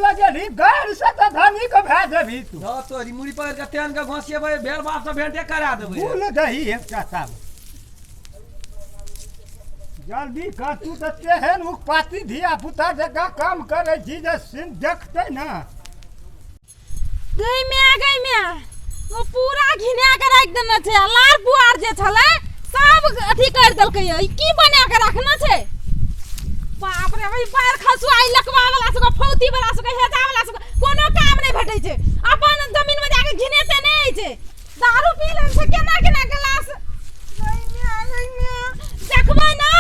लगेलही गारि से तऽ धनिक भए जेबही तू। धऽ तोरी मुड़ी पकड़ि के तेहन के घोंसिएबै भेल बाप से भेंटे करा देबै। गुल दही एकटा ताब जल्दी कर तू तऽ तेहन उकपाती धिया पुता जकाँ काम करै छी जे सिन देखतै ने। गई में गई में ओ पूरा घिना के राखि देने छै आ लार पुआर जे छलै सब अथी कर देलकै ई की बना के रखने छै। बाप रे भाई बाहर खसुआ ई लकवा वाला सबके फौती वाला सबके हेजा वाला सबके कोनो काम नहि भेटै छै अपन जमीन में जाके घिनेते नहि होइ छै दारू पी लै छै केना केना गिलास। गई में गई में देखबै ना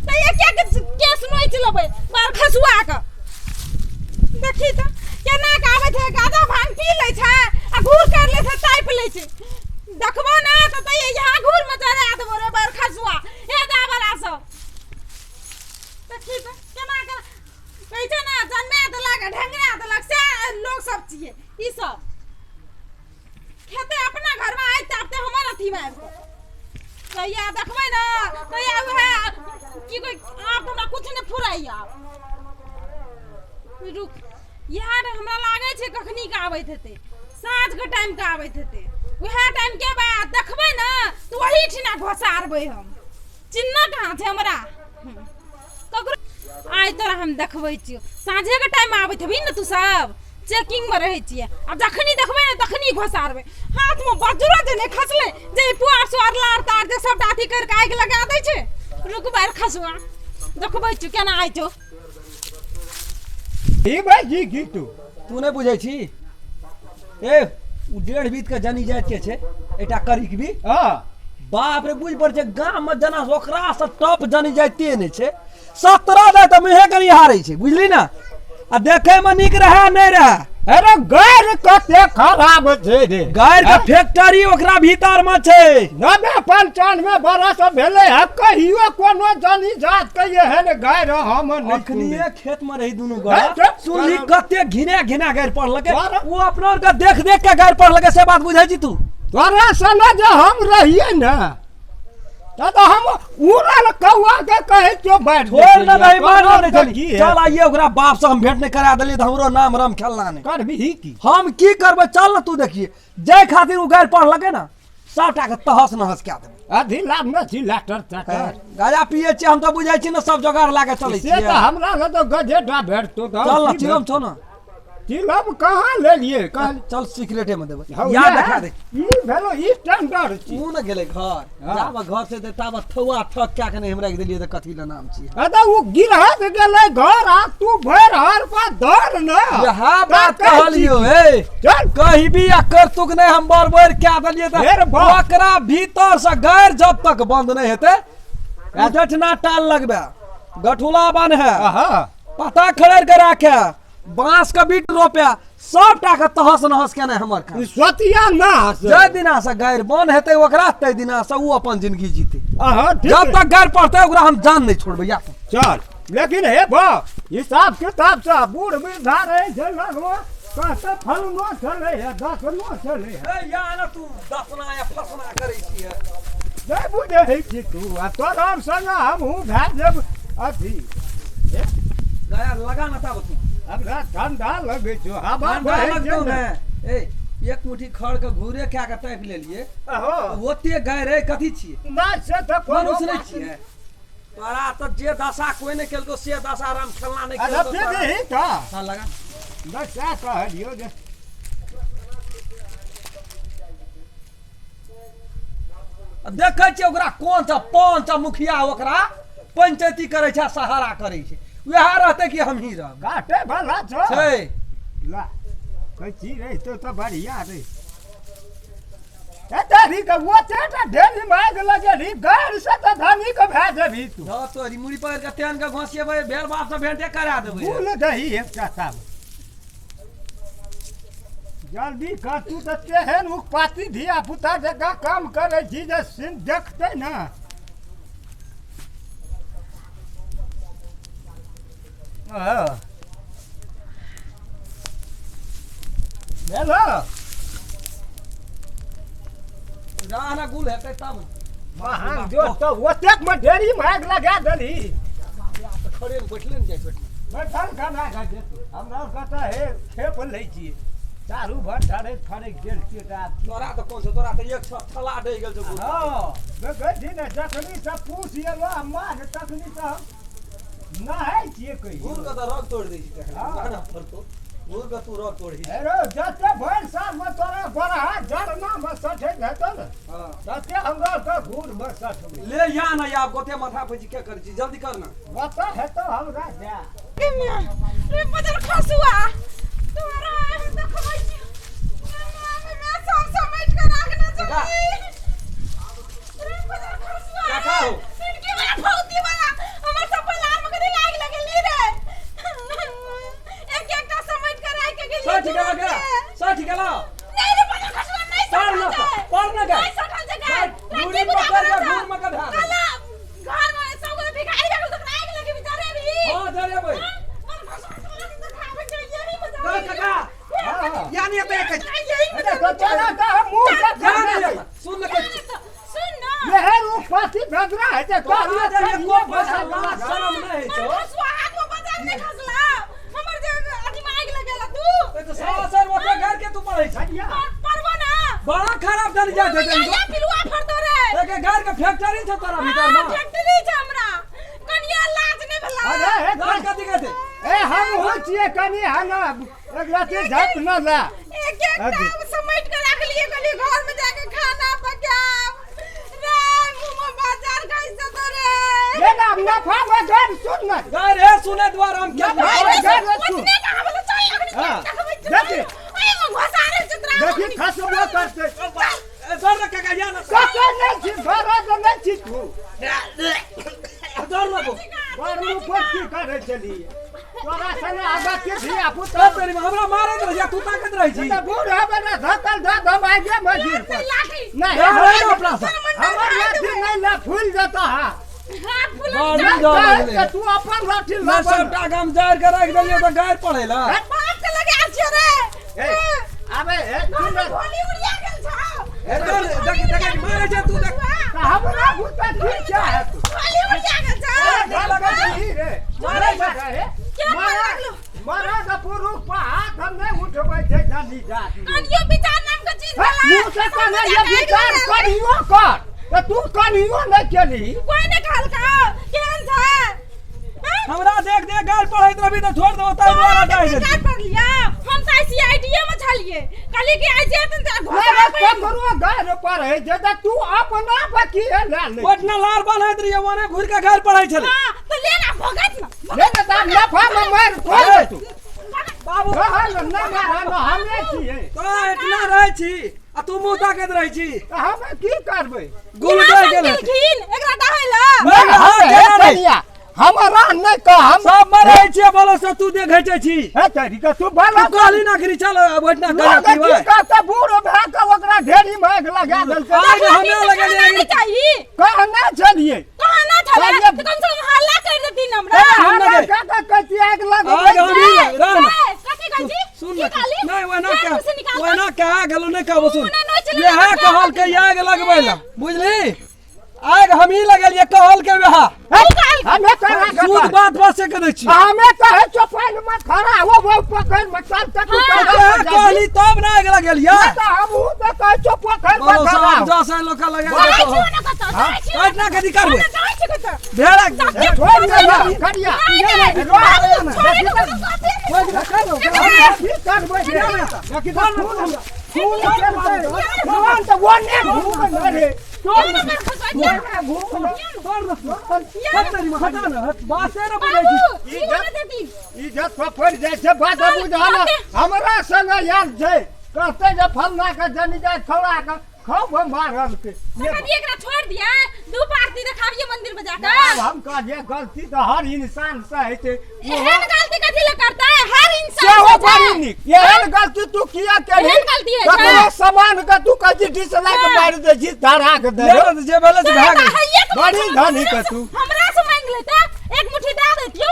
तऽ एक एक केस नोचि लेबै बाहर खसुआ के। देखी तऽ केना के आबै छै गाजा भांग पी लै छै आ घूर कर लै छै तापि लै छै देखबो ना तऽ तऽ यहाँ घूर में चढ़ा देबो रे बड़ खसुआ हे दावला सब। देखी तऽ केना के कहै छै ना जन्मा देलक ढेंगरा देलक से लोग सब छियै ई सब खेते अपना घरमे आइ तापते हमर अथीमे आबि कऽ तहिया देखबै ने तहिया उएह की कहै आब तऽ हमरा किछु नहि फुराइए आब रुक इएह हमरा लागै छै कखनी के आबैत हेतै साँझके टाइमके आबैत हेतै उएह टाइमके बाद देखबै ने तऽ ओही ठिना घोसारबै हम चिन्ह कहाँ छै हमरा ककरो आइ तोरा हम देखबै छियौ साँझेके टाइम आबैत हेबही ने तू सब चेकिंगमे रहै छियै आ जखनी देखबै ने तखनी घोसारबै हाथमे बजरो जे नहि खसलै जे ई पुआर सुआर लार तार जे सबटा अथी करि कऽ आगि लगा दै छै। रुक बार खसुआ देखबै छियौ केना आइ छौ। ई भाई की तू तू नहि बुझै छी ए ओ 1.5 बीत के जनी जाति के छै एकटा करीक भी। हाँ बाप रे बुझि पड़ै छै गाम में जेना ओकरा से टप जनी जाइते नहि छै 17 जाय तऽ मुँहे कनि हारै छै बुझली ने आ देखे में नीक रहे नहि रहे। अरे गारि कते खराब छै रे गारि के फैक्ट्री ओकरा भीतर में छै। 90-95 बरस भेलै है कहियो कोनो जनी जात के एहन गारि हम नहि अखनिए खेत में रही दुनू हे, गोरा चुप। सुनली कते घिना घिना गारि पढ़लकै तोरा- ओ अपना आर के देख देख के गारि पढ़लकै से बात बुझै छी तू। तोरा सने जे हम रहियै ने तऽ हम उड़ल कौआ के कहै छियौ बैठ छोड़ ने रही मार तोरा नहि के चली की है? चल आइए ओकरा बाप से हम भेंट नहीं करा देलियै तऽ हमरो नाम राम खेलना नहीं। करबिही की? हम की करबै चल ने तू देखिए जाहि खातिर ओ गारि पढ़लकै ने सबटा के तहस नहस कए देबै। अधी लाभ ने छी लाटर चाटर गाजा पिए छियै हम तऽ बुझै छी ने सब जोगाड़ लए के चलै से छियै। तऽ हमरा लग तऽ गजेटा भेटतौ तऽ चल ने की चिलम छौ ने चिलम कहाँ लेलियै कहल चल सिगरेटे में देबै हौ, याद इएह- देखा दे। ई भेलो ई स्टैंडर्ड छी। तू ने गेलै घर हाँ। जाब घर से दे ताब थौआ थक क्या के नहीं हमरा के देलियै तऽ कथी ले नाम छियै। अरे ओ गिरहत गेलै घर आ तू भरि हर पर धर ने। यह बात तऽ कहै कहलियौ छी। हे चल कही भी आ करतुक नहीं हम बड़ बड़ क्या देलियै तऽ फेर बाप। ओकरा भीतर से गैर जब तक बंद नहीं हेतै जठना टाल लगबे गठुला बन है आहा पता खड़ेर के राखे बांस के बीट रोपे सबटा के तहस नहस केने हमर खान। ई सोतिया ना से। जाहि दिना से गैर बन हेतै ओकरा तै दिना से उ अपन जिंदगी जीते। आहा, ठीक जब है। तक गैर पड़तै ओकरा हम जान नहीं छोड़बै या तू। चल लेकिन हे बा हिसाब किताब से बूढ़ वृद्धा रहे छै लगमे कहते फलनो छलै है दसनो छलै है। ए या ना तू दसना या फसना करै छियै। नहि बुझै छी तू आ तोरा संग हमहूँ भए जेब अथी। ए, गाया लगा ना ताब तू। हमरा ठंडा लगै छौ हवा ठंडा बहै छै लगतौ ने। ने। ए एक मुट्ठी खड़ के घूरे खा के तापि लेलियै। अहो। ओते गाय रहे कथी छियै? नहि से तऽ कोनो मनुष्य नहि बात छियै। तोरा तऽ जे दशा कोइ नहि केलकौ से दशा राम खेलना नहि अच्छा केलकौ फिर तोरा। ही का हाँ लगा। बस सएह कहलियौ जे देखै छियै ओकरा कोन सा पंच आ मुखिया ओकरा पंचायती करै छै आ सहारा करै छै वएह रहतै कि हमही रहबै। काटे वाला छौ। छै। ला कैची रहितौ तऽ बढ़िया रही। तारी के वो तेटा ढेरी मांग लगेली गारि से तऽ धनिक भए जेबही तू। धऽ तोरी मुड़ी पकड़ि के तेहन के घोंसिएबै भेल बाप से भेंटे करा देबै। गुल दही एकटा ताब जल्दी कर तू तऽ तेहन उकपाती धिया पुता जकाँ काम करै छी जे सिन देखतै ने। हँ। भेलो? जा ना गुल हेतै तब। महान जो तऽ ओतेक मे ढेरी माग लगा देलही। बाप रे, आब तऽ खड़े मे बैठले ने जाइ छोटनी। बैठल खाना खा जेतौ हमरा कतऽ हे खेप लै छियै चारू भर ढारै फड़कि गेल छियै तऽ आब तोरा तऽ कोन छौ तोरा तऽ एक छह थला डहि गेल छौ हँ देखै छी ने जखनी से पूछ एलो आ माघ तखनी से हम नहाय छियै कहियो घूर के तऽ रग तोड़ि दै छी तखन हँ। गाना फरतो घूर के तू रग तोड़ही हे रौ जते भरि सालमे तोरा बरहा जरनामे सठैत हेतौ ने हँ तते हमरा के घूरमे सठबै ले या ना या गोते माथा पर के करै छी जल्दी कर ना ओतऽ हेतौ हमरा जा गे माय, रे बदल खसुआ तोरा हम देखबै छी माय सब समेट के राखने काका। छली रे बदल खसुआ काका हो। सिनकी वाला फौती वाला हमर सब पलार में कथी लाग लगली रे एक एकटा समेट के राख के गेली 60 गेला गे 60 गेला नहीं रे बदल खसुआ नहीं पार ना सटल छै। पार ना गे नहीं सटल छै गाय। मुड़ी राखी बुझा पकड़ के के घूर में के धर काला घर में सब गोटे भिखारी भए गेल तऽ आगि लगे बेचारे भी हां जरेबै हाँ, काका हँ या नहीं एते एक अरे तो चला तऽ हम मुँह से या खाना नहीं एते सुन ले के मेहर उ पाती भद्रा है जे तोरा कहलियै जे एको पैसा लाज शरम नहीं छौ ए तो सवा सर ओते घर के तू पढ़ै छी बड़ा खराब चल जाय दे एक घर के फैक्ट्री छौ तोरा भीतर में अरे हे लाज कथी कहते ए हम हो छियै कनि हना एक राति झप न ला एक एक समेट के रख लिए कहलिए घर में जाके खाना पकाब रे मुंह में बाजार खाइ से तो रे ये ना नफा में घर सुन न गाय रे सुने द्वारा हम क्या ना, अरे भाई, घर सुन। ओतने कहाँ बोले चल अखनी हाँ। देखबै छी देखी। ओए में घोसारे चित्रा देखी खसबो करते ए सर रे काका या ना कतऽ नहि छी घर नहि छी तू डर लगो बड़ मुँह पर की करै छलियै तोरा संगे आगाँ के धिया पुता तब तेरी हमरा मारैत रह तू ताकत रहै छी तऽ बूढ़ हेबै ने धकल धऽ धम आगे मजदूर पर लाठी नहि जा हमरा रहे ना अपना से हमर लाठी नहि ले फूल जेतऽ हा हाथ फुलल बड़ नहि जाओ कहै लगलै। छै तू अपन लाठी मैं लऽ सबटा गाम जाड़ के राखि देलियै तऽ गारि पढ़ै ला बाप के लगे आल छियो रे ए आबे ए घर तू में गोली उड़िया गेल छौ ए डर देख देख मारै छै तू देख हमरा गुस्सा की क्या है तू गोली उड़िया गेल छौ डर लगै छै रे मारै छै। रे क्या मारा लागलो? मारा के पुरुष पर हाथ हम नहीं उठबै छै जानी जात कनियो विचार नाम के चीज भेला मुँह से कहने ये विचार करियो कर तऽ तू कनियो नहीं केली कोई ने कहलका केहन छै हैं? हमरा देख देख गारि पढ़ैत रहबी तऽ छोड़ दो ताहि दुआरे डाहि देली विचार पर लिया हम तऽ आईसीआईडीए में छलिए कहलिए कि आई जेतन तऽ अरे घोड़ा ककरो घर पर है जे तऽ तू अपना पर की ले ले ओठना लार बान्हैत रहियै ओने घुरि के गारि पढ़ै छलै हां तो ले ना भगत ना ले ने तऽ नफा में मार खोल तू बाबू कहल नहि मारल हमे छियै तो एतना रहै छी आ तू मुँह ताकैत रहै छी तऽ हमे की करबै गुल डहि गेल हेतै। गेलखिन एकरा डहै ला नहि, हाँ, केना नहि? कनिया हमरा नहि कह हम सब मरै छियै बोलो से तू देखै छै छी हे तरी के तू भला तू कहली ना खरी चल ओठना गारि लोग की पीबै कहता बूढ़ भए के ओकरा ढेरी मांग लगा देलकै आइ हमे लगेलियै नहीं चाहिए कहना छलियै कहना छलै कहलियै- तो कम से कम हल्ला कर देथिन ए, हमरा हम हमरा नहि। काका कहती आगि आग लगबै हम ही रह ना। ए, कथी कहै छी सुन की ना कहली? नहीं ओना फेर के मुँह से निकाल ओना कहा गेलो नहीं कहबो सुन मुँह नहि चलेला, यह तऽ कहल के आग लगबै ला बुझली आग हम ही लगेलियै कहल के वएह हमे कहना शुद्ध बात बस से करै छी हमे कहे चौपाइन में खड़ा हो वो पकड़ में चल तक हाँ। कहे कहली तब ना आग लगेलियै हम तो कहे चौ पोखर में बोलो खड़ा सब हो जैसे लोग लगा जाइ छी ओने कतऽ, जाइ छी ओने काटना कथी करबै कतऽ, जाइ छी कतऽ। भेड़ा ए, छोड़ दे ना, खड़िया नहि, नहि, बाबू, छोड़े के कोनो कथी नहि। की करबै रे? देखी तऽ खून हमरा खून चलतै। भगवान तऽ ओने घूम न रे क्यों ना मार खसुआ, क्यों? बाते ने बुझै छी बाबू, की होने देती? इज्जत पकड़ जाइ छै बात बुझल हमरा संग आयल छै कहते जे फलना के जनी जाय खौड़ा के खूब मारल के तखन एकरा छोड़ दिया दू पार्टी देखाबिए मंदिर में जाकर आब हम कहलियै गलती तऽ हर इंसान से होइ छै एहन गलती कथी लए करता है हर इंसान सेहो से बड़ी छै। नीक एहन गलती तू किया केलही एहन गलती होइ छै? ककरो सामान के तू कहै छी डिसलाइक हाँ। मारि दै छी धरा के दे ले ने जे भेलै से भए गेल हइये तऽ बड़ी हमरा धनी के तू। हमरा से मांग लेता एक मुट्ठी दे देतियो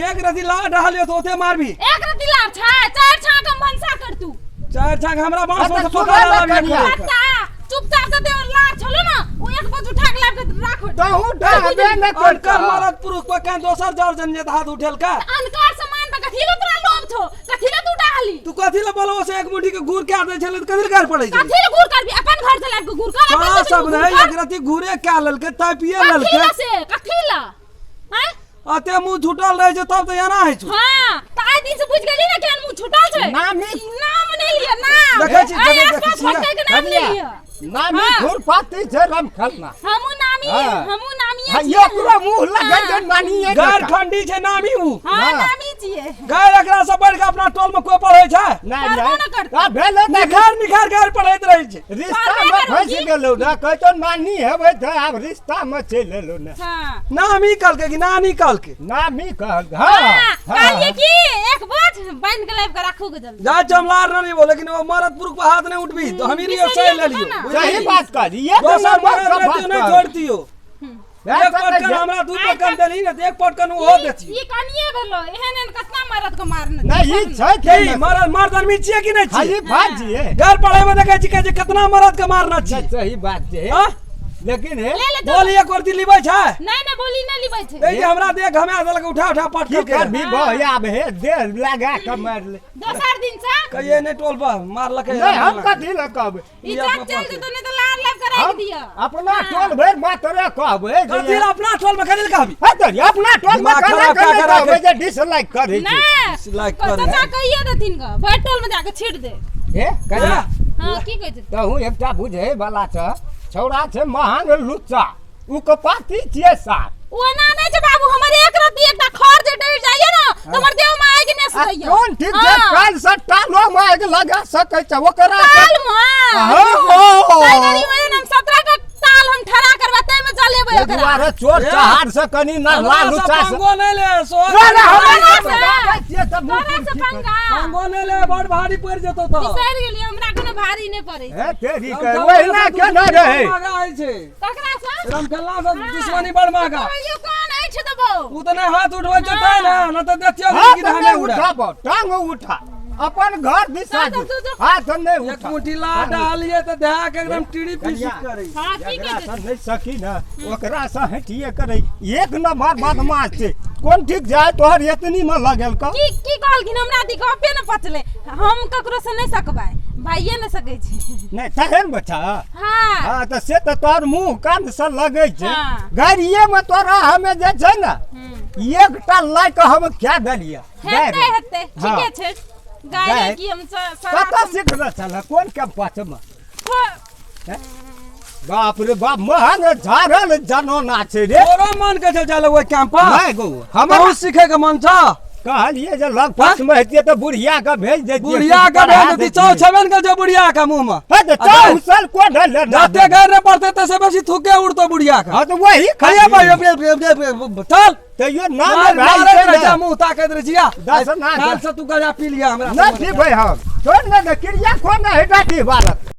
एक रति ला डहलियो तो ओते मारबी एक रत्ती लाभ छै चार छाक हम भनसा कर तू चार छाक हमरा बांस अच्छा, से सुनै पकड़ ला लाबिए कनिया। पत्ता चुपचाप से दे लार छलो ना वो एक बज उठा के लाभ के राखो। तहु डाहबे न अनकर करता। मरद पुरुष पर कान दोसर जर जन जे हाथ उठेल का। अनकर सामान पर कथी ले तोरा लोभ छौ? कथी ले तू डाहली? तू कथी ले बोलबो से एक मुट्ठी के घूर के आदै छलै त कथी ले गारि पड़ै छै? कथी ले घूर करबी? अपन घर से लाबि के घूर कर, अपन छोड़ा जमीन सब घूर नहीं कर। एक रति घूरे क्या लेलकै तापिए कथी लेलकै। ला से? कथी ला? आँय? अते मुँह छूटल रहै छै तब तऽ एना होइ छौ। हाँ, तऽ आइ दिन से बुझि गेली ने केहन मुँह छूटल छै। नामी- नाम नहि लिअ, नाम। देखै छी, आइ देखै आसपास छी, भटकै के नाम नहि लिअ। नामी हाँ। खुरपाती छै रमखलना। हमहूँ नामी, हाँ। हमहूँ नामिये हाँ, छियै। एकरो मुँह लगै छै हाँ। नानिये गारि जकाँ। ठंडी छै नामी उ। हाँ, हाँ। नामी छियै। गारि एकरा से बढ़ि के अपना टोल में कोई पढ़ै छै? नहि, पढ़बो नहि। ने करतै। आ भेलै तऽ निखार निखार गारि पढ़ैत रहै छै। रिश्ता पढ़बे में करू फँसि की? गेलौ ने, कहै छौ नानी हेबै तऽ आब रिश्ता में चलि एलौ ने। हाँ। नामी कहलकै कि नानी कहलकै? नामी कहल, हाँ, हाँ, हाँ। कहलियै कि एक बोझ बान्हि के लाबि के राखू के जल्दी। जा चमलार नहीं बोले, लेकिन वो मरद पुरुष पर हाथ नहीं उठबी तो हम ही बिसरिए सही ले गेलौ लियो। ने। बुझलियै? सही बात कहली, एक दोसर नंबर मरद के रहतियो बात नहीं कहली। छोड़तियो। एक एक पटकन हमरा दू पटकन देली ने, एक पटकन ओहो देती। ई कनिये भेलो, एहन एहन कतना मरद के मारने छै। नहीं, ई छै की के मरद मर्द आदमी छियै कि नहीं हाँ, छियै? ई बात छियै। घर पढ़े में देखै छी जे कितना मरद के मारना छियै। सही बात छै। हाँ? लेकिन हे ले ले तो। बोली एक और लिबै छै? नहीं नहीं, बोली नहीं लिबै छै। ए जे हमरा देख हमे देलक उठा उठा की पटकल के। करबी बह आब हे देह लगा के मारि ले। दोसर दिन से कहिए नहीं टोल पर मारलकै। नहीं, हम कथी लए कहबै? ई जब चल जेतो नहीं तो लार लाब के राखि हम दिअ। अपना टोल भरि मात्र कहबै जे कथी लए अपना टोल में कथी लए कहबी? हे तोरी, अपना टोल में दिमाग कना खराब कना कए के राखै। कहबै जे डिसलाइक करै छै। नहीं, डिसलाइक करै। चाचा कहिए देथिन ग, भरि टोल में जाके छीट दे। हे कहिया? हाँ, की कहै छै? तहु एकटा बुझै वाला छ, छौड़ा छै महान लुच्चा, उ कपाती छियै सार। ओना नहि छै बाबू, हमर एक रत्ती एकटा खर जे डरि जाइए ने तऽ हमर देह में आगि नहि आ सदैए। कोन ठीक छै, हाँ। काल्हि से टालो में आगि लगा सकै छै ओकरा से। ताल में? हाँ, हो। ताहि घड़ी में हम 17 टा ताल हम ठड़ा करबै, ताहिमे जलेबै एहि ओकरा। दुआरे चोर ए। चहार से कनि न हमरा से लुच्चा से। पंगो नहीं ले सो। ना, ना, हमरा तोरा से से। बताबै छियै तऽ मुँह तोरा से ठीक पंगा। पंगो नहीं ले, बड़ भारी पड़ जेतो तो। बिसरि गेलियै, हमरा कोनो भारी नहि पड़ै छै। हे तेरी के ओहिना केना रहै? महगा होइ छै। ककरा से? रामखेलना से दुश्मनी बड़ महगा। कहलियौ कान अछि देबौ। उ तऽ नहि हाथ उठबै छै तैं ने, न तऽ देखियौ हाथ कि धाने नहि उड़ै। उठाबो, टांग उठा, अपन घर दिशा चल, चल, चल। हाथ नहि एक उठा। मुट्ठी ला डालिए तऽ देहा के एकदम टीड़ी पीसी करै। हाँ, की जकरा कहै से छै? नहि सकी ने ओकरा से हटिए करै। एक नंबर बदमाश छै, कोन ठीक जाय तोहर एतनी में लगेल का। की की कहलखिन? हमरा दी गपे ने पचलै। हम ककरो से नहि सकबै, भाइये नहि सकै छी। नहि तहन बच्चा। हाँ। हाँ तऽ से तऽ तोहर मुँह कान से लगै छै। हाँ। गाड़िए में तोरा हमे जे छै ने एकटा लए कऽ हम क्या देलियै। हेतै हेतै, हाँ। ठीके छै। गाय गाय। की हम कतऽ सिखने छल, कोन कैंपस में? बाप रे बाप, महंग झाड़ल जनोना छै रे। तोरो मन के छै जाय ओहि कैंप पर? नहि गौ, हमरा बहुत सीखे के मन छ। कहलियै जे लग पास में हेतियै तऽ बुढ़िया के भेज दैतियै। बुढ़िया के भेज देती, चौ छेबे ने करै छै बुढ़िया के मुँह में। हे तऽ चौ उसल कोन ढल जते गारि नहि पड़तै तै से बेसी थूके उड़तो बुढ़िया के। हाँ तऽ वही खाइए चल। तैयो नाम मार भए मारैत छै रहै छै, ने। मुँह ताकैत रहै छियै। दस ना काल्हि से तू गजा पी लिया हमरा। नहि पीबै हम, छोड़ ने दे, क्रिया कोन हेटा बालक।